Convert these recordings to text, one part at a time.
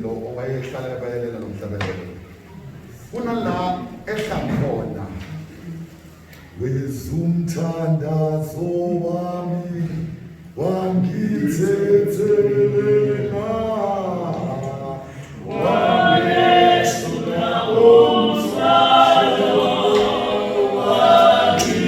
lo owayehlala ebayelela lo mhlabelelo. Kunala ehla khona Wezumthandazo wami wangithethelela Wangesula umthwalo wangishiya.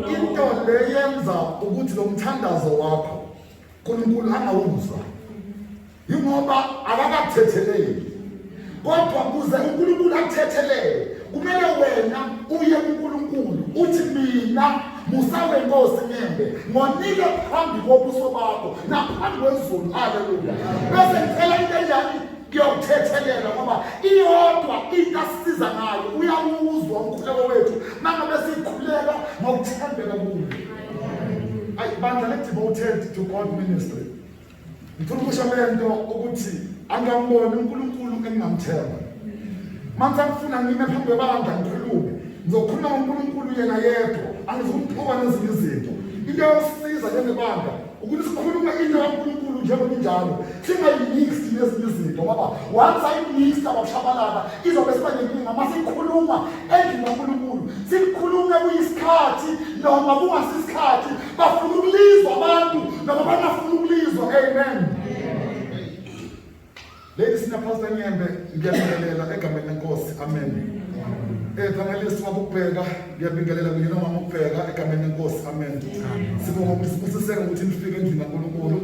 Into le yenza ukuthi lo mthandazo wakho uNkulunkulu angawuzwa yingoba akakathetheleli kodwa kuze uNkulunkulu akuthethelele kumele wena uye kuNkulunkulu uthi mina musa wenkosi nyembe ngonike phambi kobuso bakho naphambi kwezulu haleluya bese ngicela into enjani kuyokuthethelela ngoba iyodwa into asisiza ngayo uyawuzwa umkhuleko wethu mangabe sikhuleka ngokuthembeka kuye. Ayi bandla le-devoted to God ministry. Ngifuna ukusho le nto ukuthi angamboni uNkulunkulu engingamthemba. Manje angifuna ngime phambi kwebandla ngikhulume. Ngizokhuluma ngoNkulunkulu yena yedwa, angizukumphuka nezinye izinto. Into yosiza njengebandla ukuthi sikhulume into kaNkulunkulu njengoba injalo, singayimixi nezinye izinto ngoba once ayimixa kwakushabalala izobe siba nenkinga. Uma sikhuluma endlini kaNkulunkulu, sikhulume kuyisikhathi noma kungasisikhathi bafuna ukulizwa abantu noma bangafuni ukulizwa. Amen. Ladies senior pastor Nyembe, ngiyabingelela egameni lenkosi. Amen. Evangelist wabukubheka, ngiyabingelela kunye nomama ukubheka egameni lenkosi. Amen. Sibonga ukuthi sibusiseke ukuthi nifike endlini kaNkulunkulu.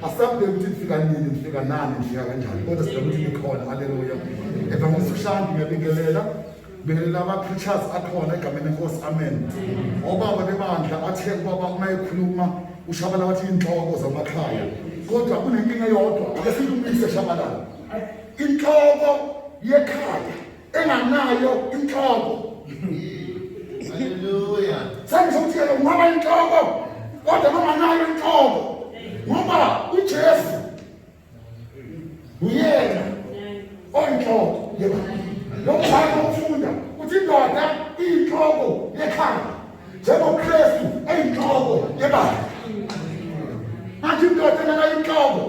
Asabheki ukuthi nifika nini, nifika nani, nifika kanjani, kodwa sibheka ukuthi nikhona. Haleluya. Evangelist uShandu ngiyabingelela. Bingelela ama-preachers akhona egameni lenkosi. Amen. Obaba bebandla athe ubaba uma ekhuluma ushabalala wathi inhloko zamakhaya, kodwa kunenkinga eyodwa ake siyilungise shabalala. Inhloko yekhaya enganayo inhloko. Haleluya. Sengisho ukuthi yena ungaba inhloko kodwa banganayo inhloko ngoba uJesu uyena oyinhloko yebandla. Lo mbhalo ukufunda uthi indoda iyinhloko yekhaya njengoKristu eyinhloko yebandla. Manje indoda enganayo inhloko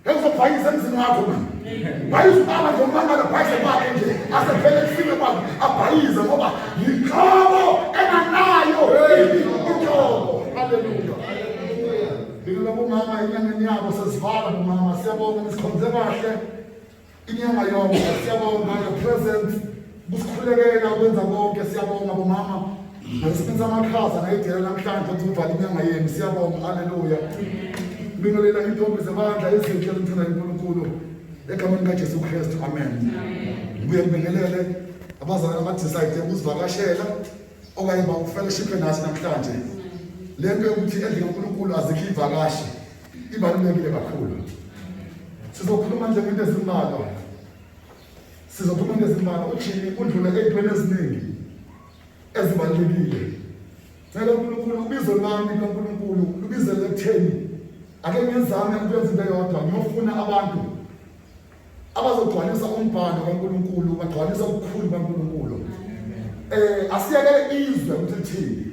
ekuzobhayisa emzini wakho manje bhayiza ubaba nje umangala bhayize kwakhe nje asephele kufike kwakhe abhayize ngoba yinhloko enganayo inhloko. Haleluya. Ngilula bomama enyangeni yabo sesivala bomama, siyabonga nisikhonze kahle inyanga yonke, siyabonga your presence kusikhulekela ukwenza konke, siyabonga bomama. Nasiphinsa amakhaza ngayidela namhlanje ukuthi uvala inyanga yenu, siyabonga. Haleluya. Bingelela intombi zebandla ezinhle ezimthanda uNkulunkulu egameni kaJesu Kristu. Amen. Ngibuye ngibingelele abazalwane abadecide ukuzivakashela okanye bawufellowship nathi namhlanje. Le nto yokuthi endlini kaNkulunkulu azikho ivakashi ibalulekile kakhulu. Sizokhuluma nje ngento ezimbalwa, sizokhuluma ngento ezimbalwa. UJimmy udlule ey'ntweni eziningi ezibalulekile. Cela uNkulunkulu, ubizo lwami kaNkulunkulu lubizele ekutheni ake ngizame ukwenza into eyodwa, ngiyofuna abantu abazogcwalisa umbhalo kaNkulunkulu, bagcwalisa ubukhulu kaNkulunkulu. Asiyekele izwe ukuthi lithini.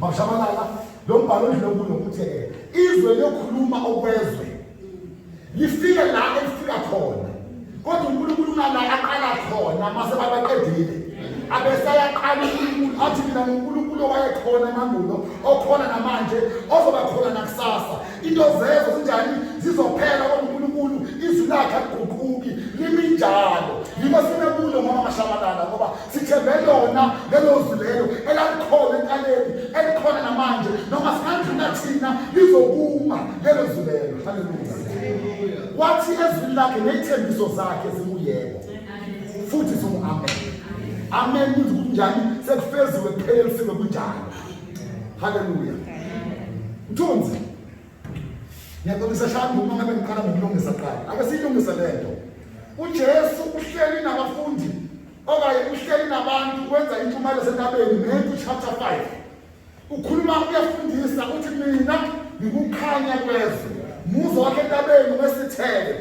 Mashabalala lo mbhalo odlule kulo ukuthi ke izwe liyokhuluma okwezwe lifike la elifika khona, kodwa uNkulunkulu unala aqala khona mase babaqedile abesayaqala uNkulunkulu athi mina nguNkulunkulu owayekhona emandulo, okhona namanje, ozoba khona nakusasa. Into zezo zinjani zizophela, kodwa uNkulunkulu izwi lakhe aliguquki, limi njalo. Yiko sinekulo ngoba mashabalala, ngoba sithembe lona lelo zwi lelo elalikhona ekuqaleni, elikhona namanje, noma singandlula thina lizokuma lelo zwi lelo. Haleluya. Wathi ezwini lakhe ney'thembiso zakhe zinguyebo futhi zingu-amen. Amen means ukuthi njani sekufeziwe, kuphelelisiwe, kunjalo. Haleluya. Mthunzi, Ngiyaxolisa shami uma ngabe ngiqala ngokulungisa kuqala. Ake siyilungise le nto. UJesu uhleli nabafundi okanye uhleli nabantu wenza intshumayelo sentabeni Matthew chapter 5. Ukhuluma uyafundisa uthi mina ngikukhanya kwezwe. Muzo wakhe entabeni wesithele.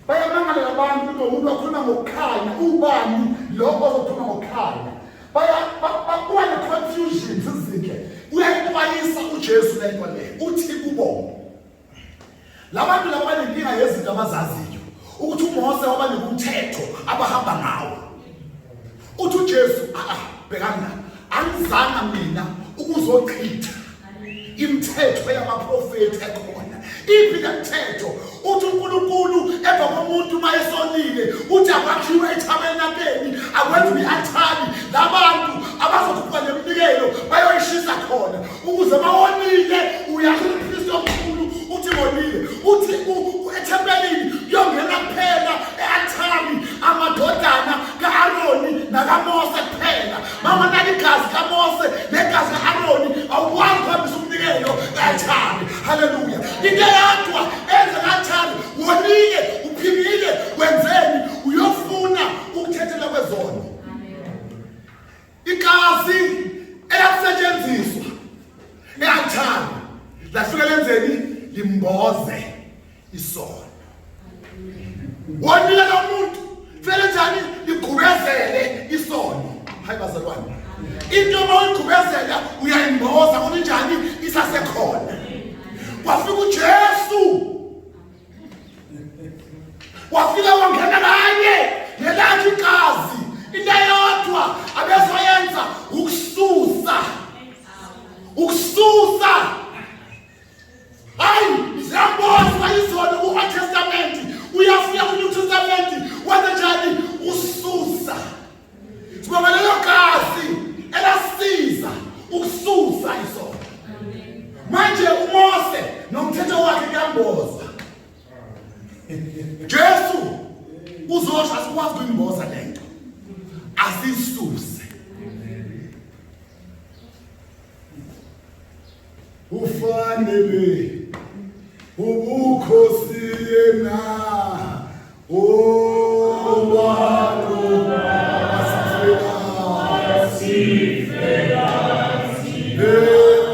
Bayamangala abantu ukuthi umuntu wakhuluma ngokukhanya ubani lo ozokhuluma ngokukhanya. Baya bakuba ne-confusion zizinhle. Uyayixwayisa uJesu le nto le. Uthi kubo Labantu laba banenkinga yezinto abazaziyo ukuthi uMose wabanika umthetho abahamba ngawo. Uthi uJesu, a bhekani la, angizanga mina ukuzochitha imithetho yamaprofethi ekhona. Iphi le mthetho? Uthi uNkulunkulu emva komuntu uma esonile uthi akwakhiwe ithabernakeli, akwenziwe i-althari, labantu abazokhupha neminikelo bayoyishisa khona. Ukuze bawonile uyasho umpristi omkhulu uthi bonile uthi ethempelini kuyongena kuphela e-althari amadodana ka-Aroni nakaMose kuphela. Mama nali igazi kaMose negazi ka-Aroni awukwazi ukuhambisa umnikelo e-althari. Haleluya. Into eyodwa enze ka-althari wonile uphingile wenzeni uyofuna ukuthethela kwezono. Igazi elasetshenziswa e-althari lafika lenzeni limboze isono. Wonile lo muntu vele njani ligqubezele isono. Hayi bazalwane, into uma uyigqubezela uyayimboza kodwa injani isasekhona. Kwafika uJesu wafika wangena kanye ngelakhe igazi into eyodwa abezoyenza ukususa ukususa hayi ziyambozwa izono ku-old testament uyafika ku-new testament wenze njani ususa sibonga lelo gazi elasiza ukususa isono manje uMose nomthetho wakhe kuyamboza Jesu uzosho asikwazi kuyimboza lento asisuse ufanele ubukhosi yena obakho asifela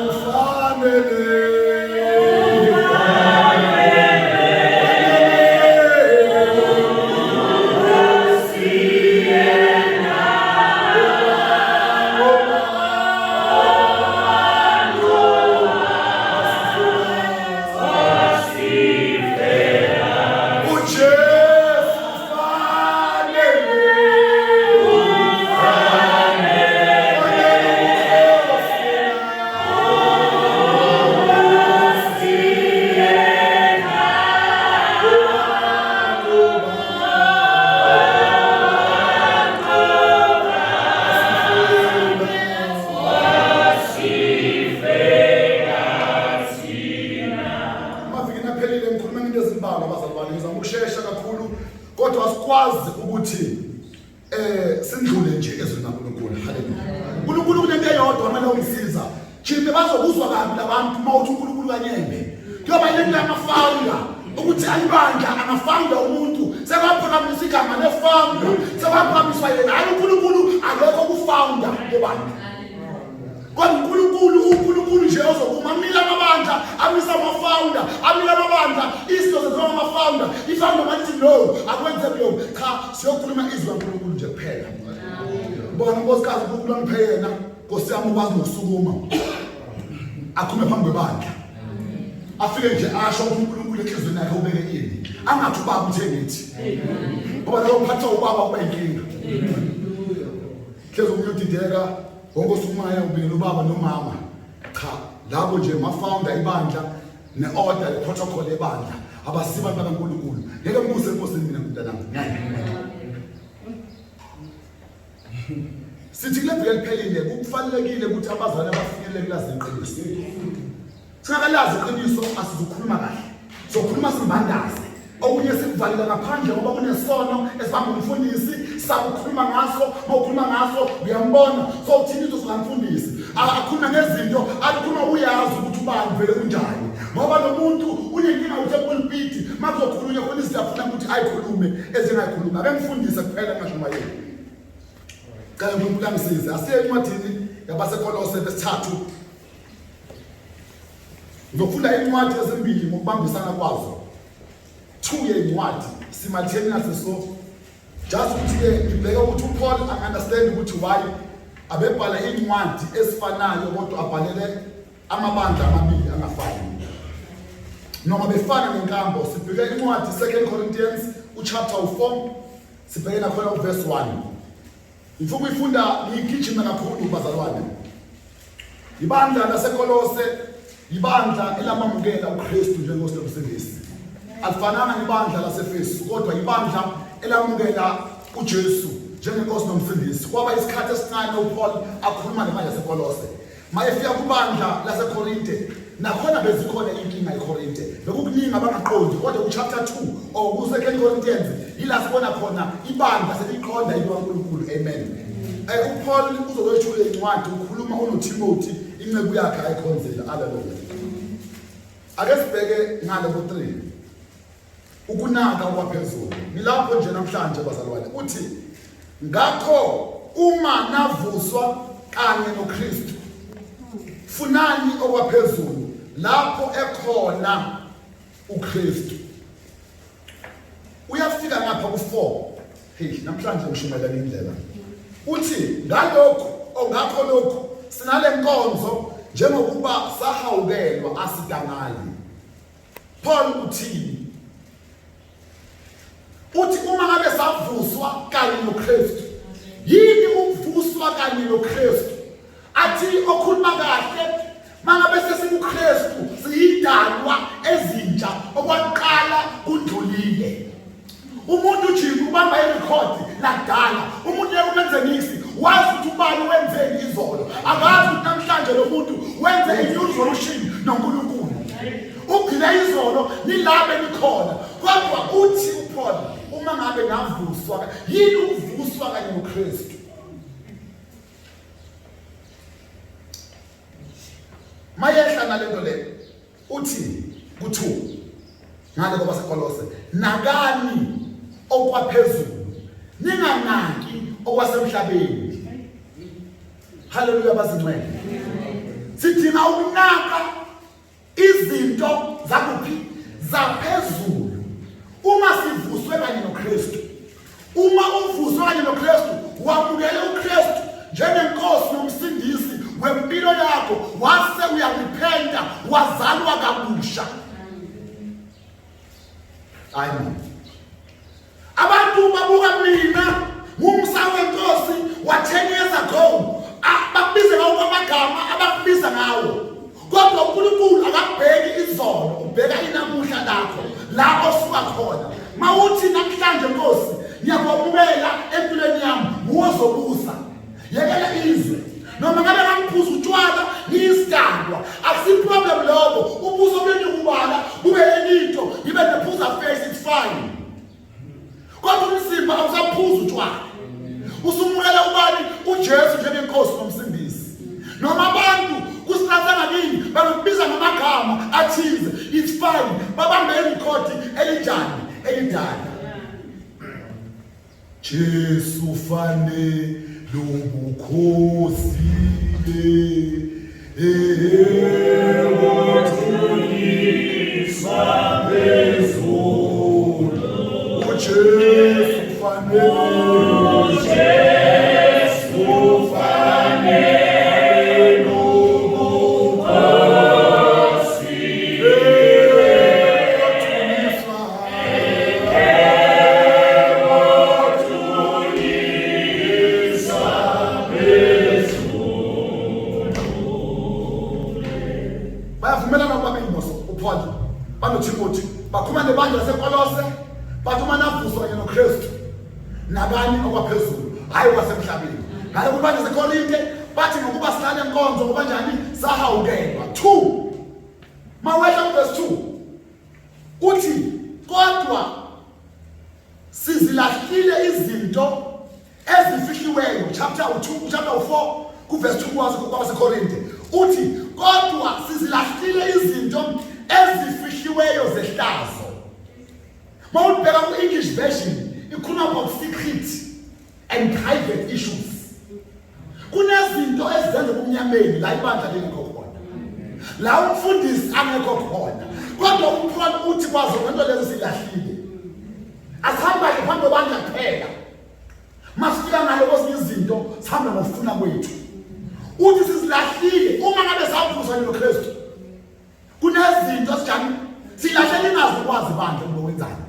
ufanele Amavikini aphelile ngikhuluma ngento ezimbalwa bazalwane ngizama ukushesha kakhulu kodwa asikwazi ukuthi eh sindlule nje ezweni laNkulunkulu. Haleluya. uNkulunkulu kunento eyodwa kumele ungisiza. Jimmy bazokuzwa kabi labantu uma uthi uNkulunkulu kanyembe. Kuyoba yini lamafawula ukuthi ayibandla angafawula umuntu sekwaphakamisa igama lefounder sekwaphakamiswa yena hayi uNkulunkulu akekho kufounder yebandla. Kodwa uNkulunkulu uNkulunkulu nje ozokuma amile amabandla amisa amafounder amile amabandla izinto zenziwa amafounder ifounder malithi no akwenzeki lokho cha siyokhuluma izwi kaNkulunkulu nje kuphela. Bona unkosikazi uNkulunkulu angiphe yena Nkosi yami ukwazi nokusukuma akhulume phambi kwebandla afike nje asho ukuthi uNkulunkulu enhliziyweni yakhe ubeke ini angathi ubaba uthe ngithi ngoba lokho kuphatha ubaba kuba inkinga hlezi omunye udideka wonke osukumayo ubingela ubaba nomama cha labo nje ma-founder ibandla ne-order ne-protocol yebandla abasibo abantu bakaNkulunkulu ngeke ngikuse enkosini mina mntanami ngeke Sithi kule viki eliphelile kufanelekile ukuthi abazali abafinyelele kulazi iqiniso. Singakalazi iqiniso asizukhuluma kahle. Sokhuluma simbandaze. Okunye sikuvalile ngaphandle ngoba kunesono esibamba umfundisi sakukhuluma ngaso, mawukhuluma ngaso uyambona. So uthini into singamfundisi. Akhuluma ngezinto akhuluma uyazi ukuthi ubani vele unjani. Ngoba lo muntu unenkinga ukuthi epulpiti makuzokhulunywa khona izinto afuna ukuthi ayikhulume ezingayikhulumi. Ake ngifundise kuphela ngashumayeli. Cela uNkulunkulu angisize. Asiye encwadini yabaseKolose besithathu. Ngizofunda incwadi ezimbili ngokubambisana kwazo. Two yencwadi simultaneous so just ukuthi-ke ngibheke ukuthi uPaul angi-understand ukuthi why abebhala incwadi esifanayo kodwa abhalele amabandla amabili angafani noma befana ngenkambo. Sibheke incwadi 2 Corinthians uchapter 4, sibheke nakhona uverse 1. Ngifuna ukuyifunda ngiyigijima kakhulu bazalwane. Ibandla laseKolose ibandla elamamukela uKristu njengoNkosi nomsindisi. Alifananga nebandla laseFesu, kodwa ibandla elamukela uJesu njengenkosi nomsindisi. Kwaba isikhathi esincane uPaul akhuluma nebandla laseKolose. Mayefika kubandla laseKorinte, nakhona bezikhona inkinga eKorinte, bekukuningi abangaqondi, kodwa kuchapter 2 or ku-2 Corinthians yila sibona khona ibandla seliqonda into kaNkulunkulu. Amen. UPaul uzokwethula incwadi, ukhuluma unoTimothy inceku yakhe ayikhonzile. Haleluya. Ake sibheke ngale ku-3, ukunaka okwaphezulu. Ngilapho nje namhlanje bazalwane. Uthi ngakho uma navuswa kanye noKristu, funani okwaphezulu lapho ekhona uKristu. Uyafika ngapha ku-4. Hey, namhlanje ngishumayela indlela. Uthi ngalokhu ongakho lokhu sinale nkonzo njengokuba sahawukelwa, asidangali. Paul uthini? Uthi uma ngabe savuswa kanye noKristu. Yini ukuvuswa kanye noKristu? Athi okhuluma kahle, mangabe sesikuKristu siyidalwa ezintsha, okwaqala kudlulile. Umuntu ujika ubamba irekhodi lakudala. Umuntu yekumenze niksi wazi ukuthi ubani wenzeni izolo, akazi ukuthi namhlanje lo muntu wenze a new resolution noNkulunkulu. Ugcine izolo nilabe nikhona. Kodwa uthi uPaul uma ngabe navuswa, yini ukuvuswa kanye noKristu? Mayehla nalento le, uthi ku2 ngale kwabaseKolose, nakani okwaphezulu, ninganaki okwasemhlabeni. Haleluya bazingcwele. Sidinga ukunaka izinto zakuphi? Zaphezulu. Uma sivuswe kanye noKristu, uma uvuswe kanye noKristu, wamukele uKristu njengenkosi nomsindisi wempilo yakho, wase uyarepenta, wazalwa kabusha. Amen. Abantu babuka mina ngumsa wenkosi wa 10 years ago, bakubize ngawo amagama abakubiza ngawo, kodwa uNkulunkulu akabheki izolo, ubheka inamuhla lakho la osuka khona. Mawuthi namhlanje, Nkosi, ngiyakwamukela empilweni yami, nguwozobusa, yekela izwe. Noma ngabe ngangiphuza utshwala ngiyisidakwa, akusi problem lokho. Ubuso benyukubala bube enye into, ngibe nephuza face, it's fine, kodwa umzimba awusaphuza utshwala, usumukela ubani? UJesu njengenkosi nomsindisi. Noma abantu kusilatha ngakini bangakubiza ngamagama athize, it's fine, babambe irekhodi elinjani? Elidala. Jesu fane lobukhosi Ethuliswa phezulu. uJesu fane uJesu fanele ubukhosi. Ethuliswa. Ethuliswa phezulu. Bayavumelana bobabili mos uPaul banoTimothy, bakhuluma nebandla laseKolose, bathi uma navuswa kanye noKristu, nakani okwaphezulu, hhayi okwasemhlabeni. Ngale kubandla laseKorinte bathi ngokuba silale nkonzo ngoba njani sahawukelwa. 2, mawehla kuverse 2, uthi kodwa sizilahlile izinto ezifihliweyo. Chapter 2, chapter 4 kuverse 2 kwabaseKorinte, uthi kodwa sizilahlile izinto Ezifihliweyo zehlazo. Mawubheka ku-English version ikhuluma about secret and private issues. Kunezinto ezizenza kumnyameni la ibandla lingekho khona. La umfundisi angekho khona. Kodwa umprofeti uthi kwazo lento lezo silahlile. Asihamba nje phambi kwebandla kuphela. Masifika ngale kwezinye izinto sihambe ngokufuna kwethu. Uthi sizilahlile uma ngabe savuswa noKristu. Kunezinto sijani silahle lingazi ukwazi bandla ukuba wenzani.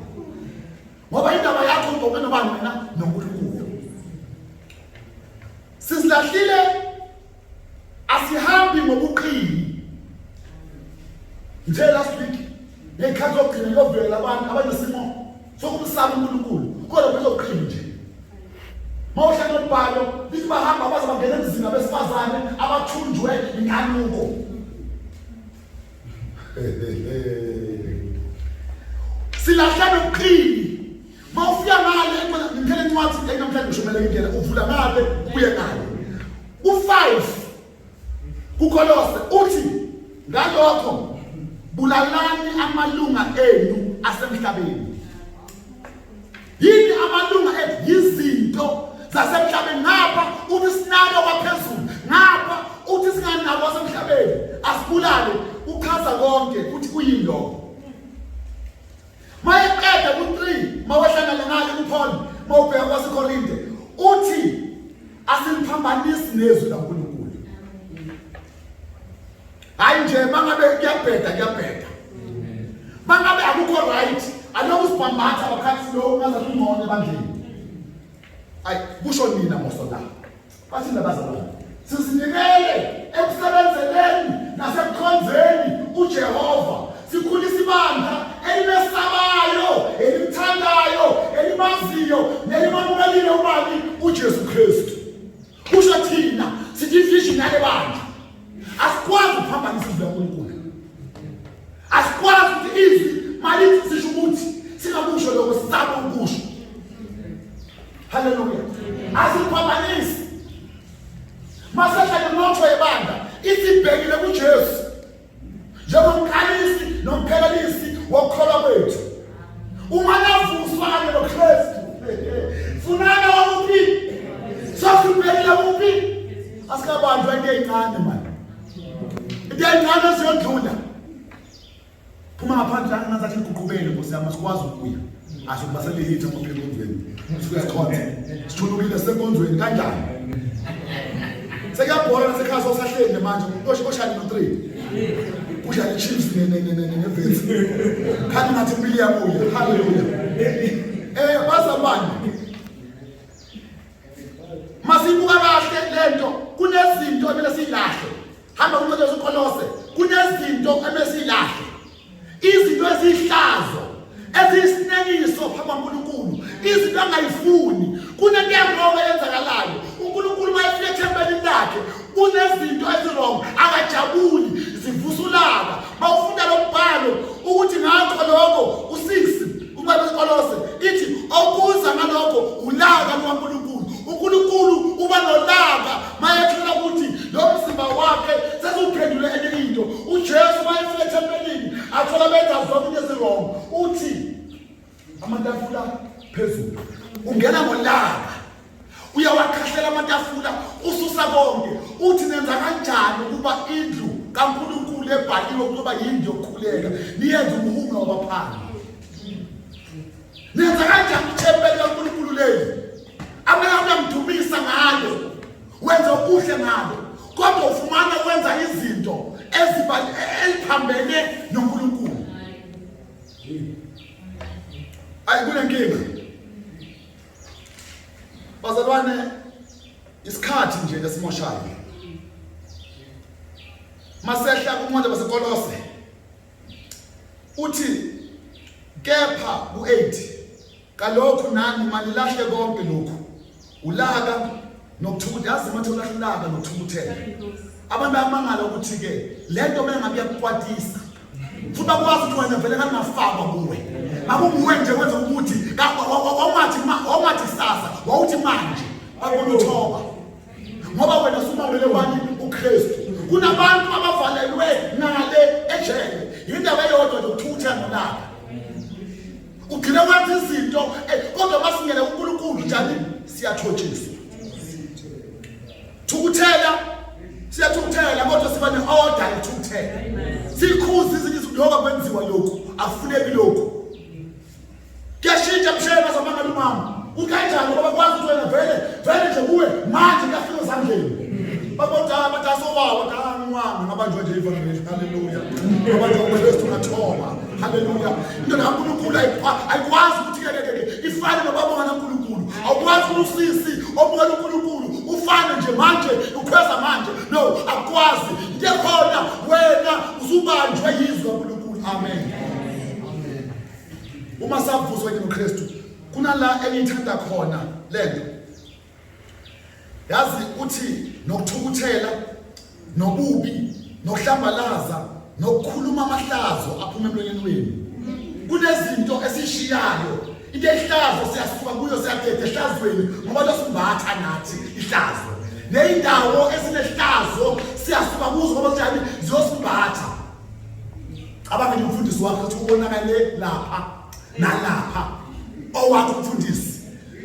Ngoba indaba yakho ugoke nobani wena noNkulunkulu. Sizilahlile asihambi ngobuqili. Nje last week ngekhathi zokugcina ngiyovela abantu abanesimo sokumsaba uNkulunkulu kodwa bezoqili nje. Mawuhlala umbhalo lithi bahamba baze bangena emzini abesifazane abathunjwe inkanuko. Silahla nobuqili. Mawufika ngale ngithele incwadi enamhlanje ngishumele indlela uvula ngale ubuye ngale. U5 kuKolose uthi ngalokho bulalani amalunga enu asemhlabeni. Yini amalunga ethu yizinto zasemhlabeni ngapha uthi sinake kwaphezulu ngapha uthi singanako wasemhlabeni asibulale uchaza konke uthi kuyini lokho mayeqeda ku-3 mawehlangana ngale kuPaul mawubheka kwaseKorinte uthi asiliphambanisi nezwi laNkulunkulu hayi nje mangabe kuyabheda kuyabheda mangabe akukho right aloku sibhambatha abakhathi lo ungaze kungcono ebandleni ayi kusho nina moso la bathi labazalwane sizinikele ekusebenzeleni nasekukhonzeni uJehova sikhulisa ibandla elimesabayo elimthandayo elimaziyo nelimamukelile ubani uJesu Kristu kusho thina sithi ivision yale bandla asikwazi ukuphambanisa izwi laNkulunkulu asikwazi ukuthi izwi malithi sisho ukuthi singakusho lokho sisabe ukusho haleluya asiphambanisi masehla nemotho yebandla isibhekile kuJesu njengomqalisi nomphelelisi wokukholwa kwethu uma navuswa kanye noKristu funana wakuphi sasibhekile kuphi asikabanjwa into eyincane manje into eyincane esiyodlula phuma ngaphandle angazathi liguqubele nkosi yami asikwazi ukubuya asho kuba selihitha ngoba enkonzweni sifika sikhonze sithulukile senkonzweni kanjani sekuyabhola nasekhaya sawusahleli manje oshani no-3 kudlala i-Chiefs ne-Wits khani ngathi impilo iyabuya haleluya bazalwane masibuka kahle lento kunezinto emele siyilahle hamba kuncwadi yaseKolose kunezinto emele siyilahle izinto ezihlazo eziyisinengiso phambi kwaNkulunkulu izinto angayifuni kunento erongo eyenzakalayo uNkulunkulu uma efika ethempelini lakhe kunezinto ezirongo akajabuli zivusa ulaka mawufunda lo mbhalo ukuthi ngakho lokho u-6 uncwadi weKolose ithi okuza ngalokho ulaka lukaNkulunkulu uNkulunkulu uba nolaka mayethola ukuthi lo mzimba wakhe sesiwuphendule enye into uJesu mayefika ethempelini athola benza zonke into eziwrong uthi amatafula phezulu ungena ngolaka uyawakhahlela amatafula ususa konke uthi nenza kanjani ukuba indlu kaNkulunkulu ebhaliwe ukuba yindlu yokukhuleka niyenze umhume wabaphangi nenza kanjani ithempeli kaNkulunkulu leli amele uyamdumisa ngalo wenza okuhle ngalo kodwa ufumana wenza izinto eziphambene noNkulunkulu ayi kunenkinga bazalwane isikhathi nje esimoshayo masehla kuncwadi baseKolose uthi kepha ku-8 kalokhu nani manilahle konke lokhu ulaka nokuthukuthela yazi mathe ulahla ulaka nokuthukuthela abantu bayamangala ukuthi-ke le nto mengabe iyakukwatisa futhi bakwazi ukuthi wena vele kangafakwa kuwe makunguwe nje kwenza ukuthi wawungathi kusasa wawuthi manje babona uthoba ngoba wena sumamele bani uKristu kunabantu abavalelwe ngale ejele yindaba eyodwa. into kodwa masingene kuNkulunkulu njani siyathotshiswa. Thukuthela siyathukuthela kodwa siba ne-order yokuthukuthela. Sikhuza izinye izinto ngoba kwenziwa lokhu akufuneki lokhu. Kuyashintsha mshela bazamangala umama. Ukanjani ngoba kwazi ukuthi wena vele vele nje kuwe manje kuyafika ezandleni. Babodala bathi asowawa kangwami ngabanjwa nje ivangeli. Haleluya. Ngabanjwa uKristu ngathoba. Haleluya. Into kaNkulunkulu ayikwazi ukuthi ke ke ke ifane nobabonga naNkulunkulu. Awukwazi ukuthi usisi obukela uNkulunkulu ufane nje manje ukhweza manje. No, akukwazi. Into ekhona wena usubanjwe yizwi kaNkulunkulu. Amen. Uma savuswa njengoKristu kunala engiyithanda khona lento. Yazi uthi nokuthukuthela nobubi nokuhlambalaza nokukhuluma amahlazo aphuma emlonyeni wenu. Kunezinto esishiyayo into ehlazo siyasuka kuyo siyadeda ehlazweni ngoba losimbatha nathi ihlazo. Neyindawo esinehlazo siyasuka kuzo ngoba sinjani ziyosimbatha. Cabanga nje umfundisi wakho ukuthi ubonakale lapha nalapha owakho umfundisi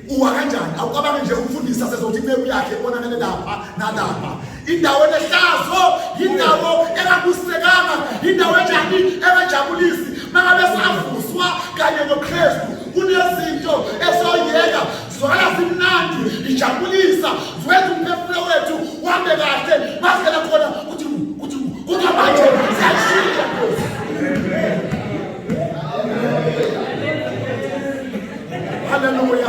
uwa kanjani awucabange nje umfundisi asezothi inceku yakhe ibonakale lapha nalapha indawo enehlazo indawo engabusekanga indawo enjani engajabulisi mangabe savuswa kanye noKristu kunezinto esoyeka zwakala zimnandi ijabulisa ziwenza umphefumulo wethu uhambe kahle masingena khona uthi uthi kodwa manje siyashintsha Nkosi. Haleluya.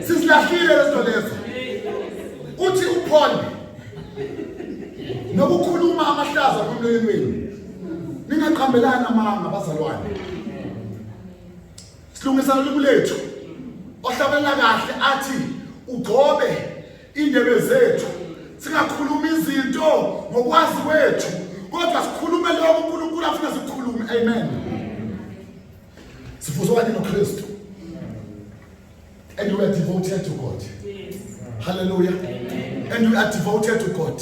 Sizilahlile lezo lezo. Uthi uPaul nokukhuluma amahlazo emlonyeni wenu. Ningaqambelani amanga bazalwane. Silungisa lolimi lethu. Ohlabelela kahle athi ugcobe indebe zethu singakhuluma izinto ngokwazi kwethu kodwa sikhulume lokho uNkulunkulu afuna sikukhulume. Amen. Sifuzwa kanye noKristu and we are devoted to God. Yes. Hallelujah. Amen. And we are devoted to God.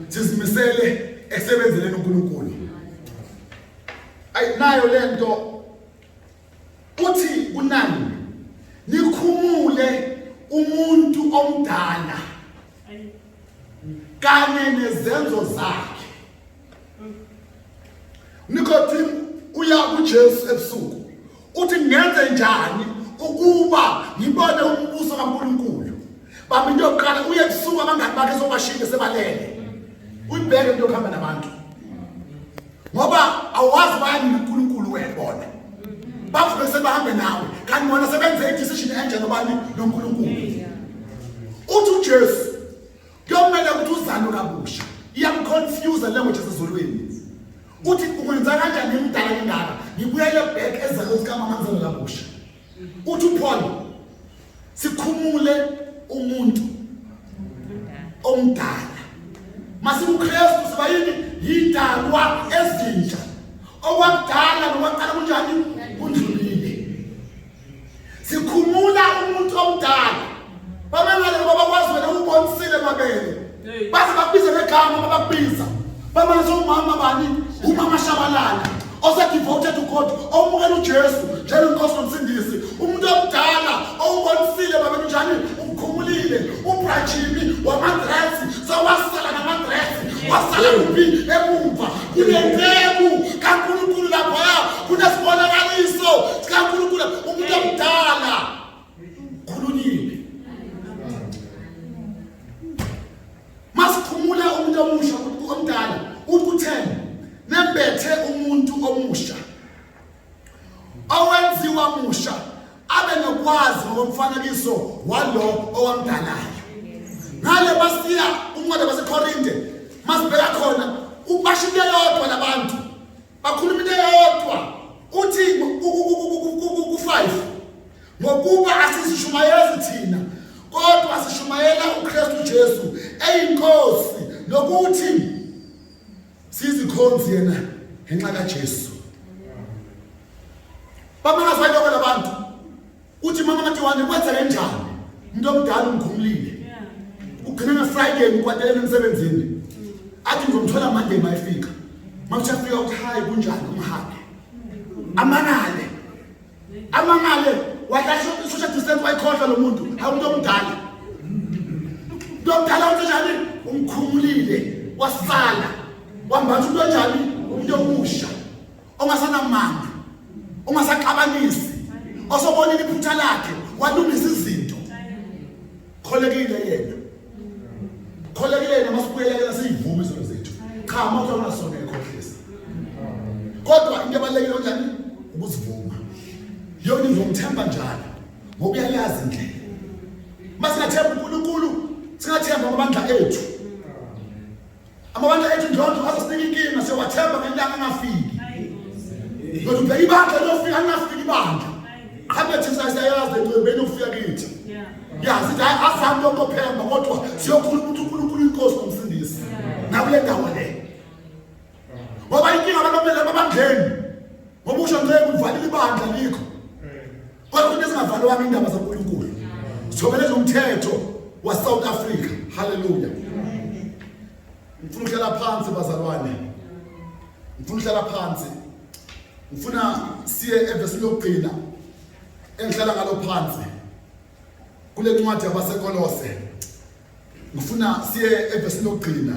Sizimisele ekusebenzeleni uNkulunkulu. Ayi nayo lento uthi kunani nikhumule umuntu omdala kanye nezenzo zakhe. Nikodemu uya kuJesu ebusuku uthi ngenze njani ukuba ngibone umbuso kaNkulunkulu. Bamba into yokuqala uye ebusuku abangani bakhe sobashile sebalele. Uyibheke into yokuhamba nabantu. Ngoba awazi bayani noNkulunkulu wena bona. Bavuke sebahambe nawe kanti bona sebenze i-decision entsha nobani noNkulunkulu. Uthi uJesu kuyomele ukuthi uzalwe kabusha. Iyamconfuse language esezulwini. Uthi ukwenza kanjani ngimdala kangaka ngibuyele back ezalweni zikamama ngizalwe kabusha. Uthi uPaul sikhumule umuntu omdala. MasikuKristu siba yini? Yidalwa ezintsha. Okwakudala nokwaqala kunjani? Kundlulile. Sikhumula umuntu omdala. Bamangale ngoba bakwazi wena ubonisile mabele. Baze bakubize ngegama babakubiza. Bamanje umama bani? Umama Shabalala. Ose-devoted to God, omukela uJesu njengenkosi nomsindisi. Umuntu omdala owubonisile babe kunjani? Umkhumulile, ubrajimi wamadresi, sewasala namadresi, wasala kuphi emumva. Kunenceku kaNkulunkulu laphaya, kunesibonakaliso sikaNkulunkulu. Umuntu omdala khulunyiwe. Masikhumule umuntu omusha omdala uthi nembethe umuntu omusha owenziwa musha abe nokwazi ngokomfanekiso walo owamdalayo. Ngale basiya umncwadi baseKorinte masibheka khona ubasho into eyodwa labantu bakhuluma into eyodwa uthi ku-5 ngokuba asizishumayezi thina kodwa sishumayela uKristu Jesu eyinkosi nokuthi sizikhonzi yena ngenxa kaJesu. Bamangazwa yiloko labantu uthi mama Matiwane kwenzeke njani umuntu omdala umkhumulile ugcine ngeFriday ngikwatelela emsebenzini athi ngizomthola Monday mayefika makuthi afika uthi hayi kunjani umhage amanale. Amangale wadla social distance wayikhohlwa lo muntu, hayi umuntu omdala. Umuntu omdala uthi njani? Umkhumulile wasala. Wambatha umuntu onjani? Umuntu omusha. Ongasanamanga. Ongasaxabanisi. Osobonile iphutha lakhe, walungisa izinto. Kholekile yena. Kholekile yena masibuyela kena siyivume izono zethu. Cha, uma uthi awunasona ekhohlisa. Kodwa into ebalulekile kanjani? Ukuzivuma. Yona izomthemba njalo ngoba uyayazi indlela. Masingathemba uNkulunkulu, singathemba amandla ethu. Amabandla ethu ndlondlo azosinika inkinga siyowathemba ngelanga angafiki. Kodwa ubheka ibandla liyofika lingafiki ibandla. Qhabe thina siyayazi le nto benofika kithi. Ya sithi hayi asambe yokophemba kodwa siyokhuluma ukuthi uNkulunkulu inkosi nomsindisi. Nakule ndawo le. Ngoba inkinga abantu bamele ababangeni. Ngoba usho nje uvalile ibandla likho. Kodwa into ezingavalwanga indaba zaNkulunkulu. Sithobeleza umthetho wa South Africa. Hallelujah. Ngifuna ukuhlala phansi bazalwane. Ngifuna ukuhlala phansi. Ngifuna siye evesini lokugcina engihlala ngalo phansi. Kule ncwadi yabaseKolose. Ngifuna siye evesini lokugcina.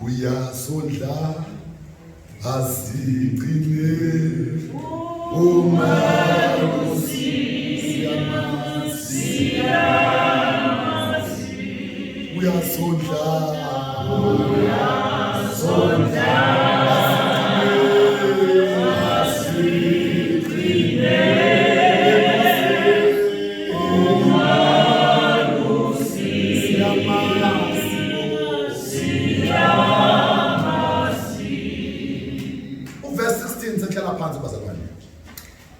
Uyasondla asigcine umalusi uyasondla uyasondla asigcine umalusi siyamazi Uverse 16 senhlala phansi bazalwane.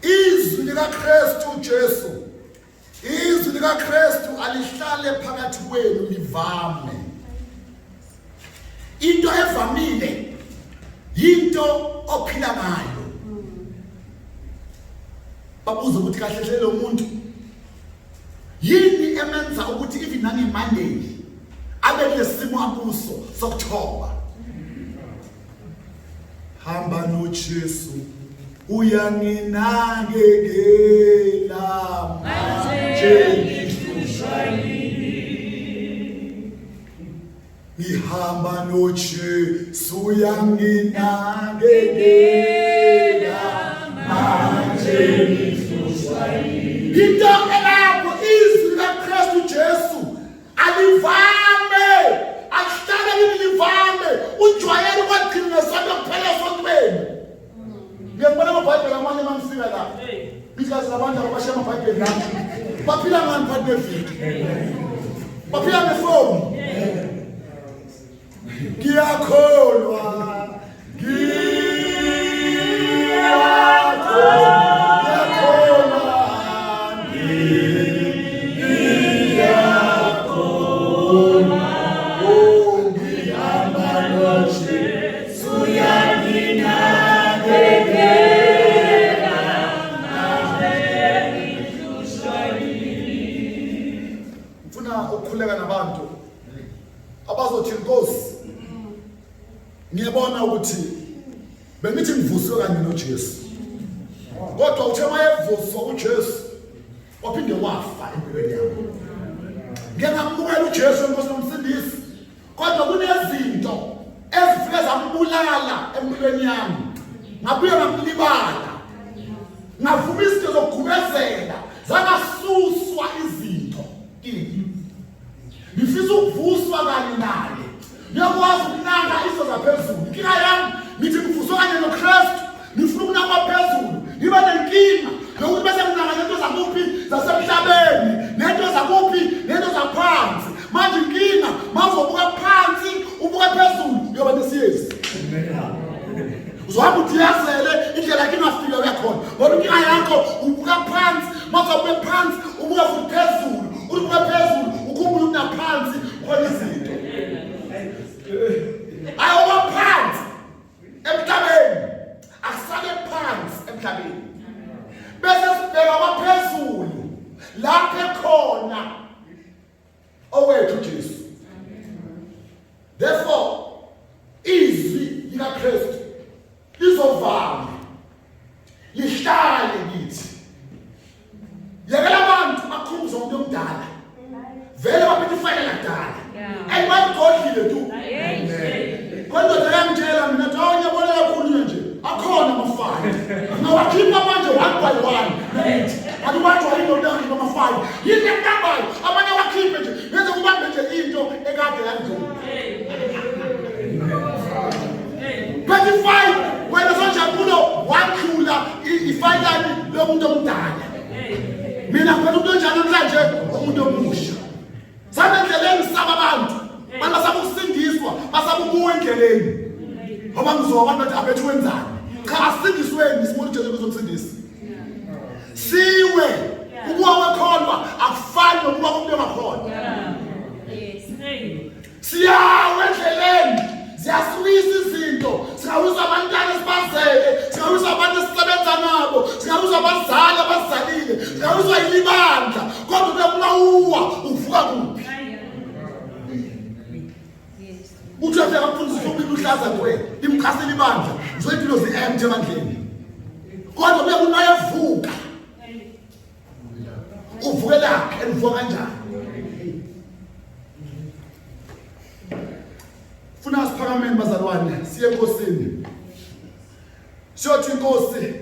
Izwi likaKristu Jesu. Izwi likaKristu alihlale phakathi kwenu livame. Into evamile yinto ophila ngayo. Babuza ukuthi kahle hle lo muntu Yini emenza ukuthi even nange-Monday abe kulesimo akuso sokuthoba? Hamba noJesu uyanginakekela manje ngihlushwa yini? Ngihamba noJesu uyanginakekela manje ngihlushwa yini? Into elapho izwi likaKristu Jesu alivame alihlale kimi livame ujwayele ukwagcina ngesonto kuphela esontweni. Ngiyakubona amabhayibheli amanye uma ngifika la. Because abantu abashiya amabhayibheli la. Baphila ngani phakathi neviki? Baphila ngefoni. Ngiyakholwa. Ngiyakholwa. Ngiyakholwa. Oh, ngihamba noJesu. Ngifuna ukukhuleka nabantu abazothi Nkosi ngiyabona ukuthi bengithi ngivuswe kanye noJesu kodwa uthe mayevuswa uJesu waphinde wafa empilweni yami ngeke ngamukela uJesu enkosi nomsindisi Kodwa kunezinto ezifike zambulala empilweni yami, ngabuye ngamlibala, ngavuma izinto zokugubezela, zangasuswa izinto kimi. Ngifisa ukuvuswa kanye naye, ngiyakwazi ukunaka izinto zaphezulu. Inkinga yami ngithi ngivuswe kanye noKristu, ngifuna ukunakwa phezulu, ngiba nenkinga yokuthi bese nginaka nento zakuphi zasemhlabeni nento zakuphi nento zaphansi. Manje inkinga mawuzobuka phansi ubuka phezulu uyoba nesiyezi. Uzohamba udiyazele indlela yakhe ingafika uyakhona ngoba inkinga yakho ubuka phansi mawuzobuka phansi ubuka futhi phezulu ubuka phezulu ukhumbule unaphansi khona izinto. Ayoba phansi emhlabeni akusale phansi emhlabeni bese sibheka kwaphezulu lapho ekhona owethu Jesu. Therefore izwi likaKristu lizovama lihlale kithi. David athi ubanjwa yindoda yakhe noma file yini ekubambayo amanye awakhiphe nje ngeze kubambe nje into ekade yandlula but ifile wena sonjabulo wakhula ifayilani lomuntu omdala mina ngiphethe umuntu onjani namhlanje umuntu omusha Sana endleleni sisaba abantu. Abantu basaba ukusindiswa, basaba ukuwa endleleni. Ngoba ngizwa abantu bathi abethu wenzani? Cha asindisweni sibona uJesu kuzomsindisa. Siwe ukuwa kwekholwa akufani nokuwa komuntu ongakholwa. Siyawa endleleni. Ziyasiwisa izinto, singawisa abantwana esibazele, singawisa abantu esisebenza nabo, singawisa abazali abazalile, singawiswa yilibandla. Kodwa uma uwa uvuka kuphi? Uthi uyafika kumfundisi ubili uhlaza kwe, limchasela ibandla, uzoyimpilo zi-empty ebandleni. Kodwa kuye kunayevuka. Uvukelaphi and uvuka kanjani? Funa siphakameni bazalwane siye enkosini. Siyothi inkosi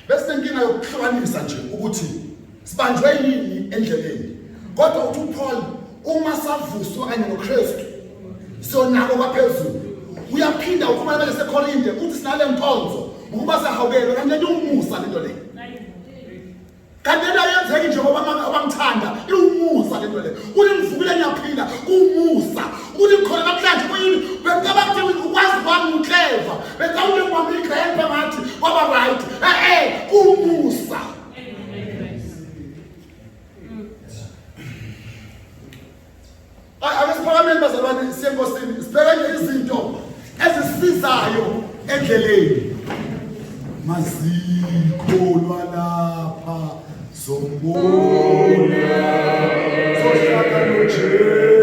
besinenkinga yokuhlukanisa nje ukuthi sibanjwe yini endleleni. Kodwa uthi uPaul uma savuswa kanye noKristu siyonako kwaphezulu. Uyaphinda ukhuluma nabantu seKorinte uthi sinale nkonzo ngokuba sahawukelwe kanti lento umusa lento le. Kanti lento ayenzeki nje ngoba abamthanda iwumusa lento le. Uthi ngivukile ngiyaphila kuwumusa. Uthi ngikhona namhlanje kuyini? Bengicabanga ukuthi ukwazi kwami uclever. Bengicabanga ukuthi ngibambe igrandpa ngathi kwaba right. Eh eh kuwumusa. Ake siphakameni bazalwane siye enkosini sibheke nje izinto ezisizayo endleleni. Mazikholwa lapha zombona sohlala noJesu.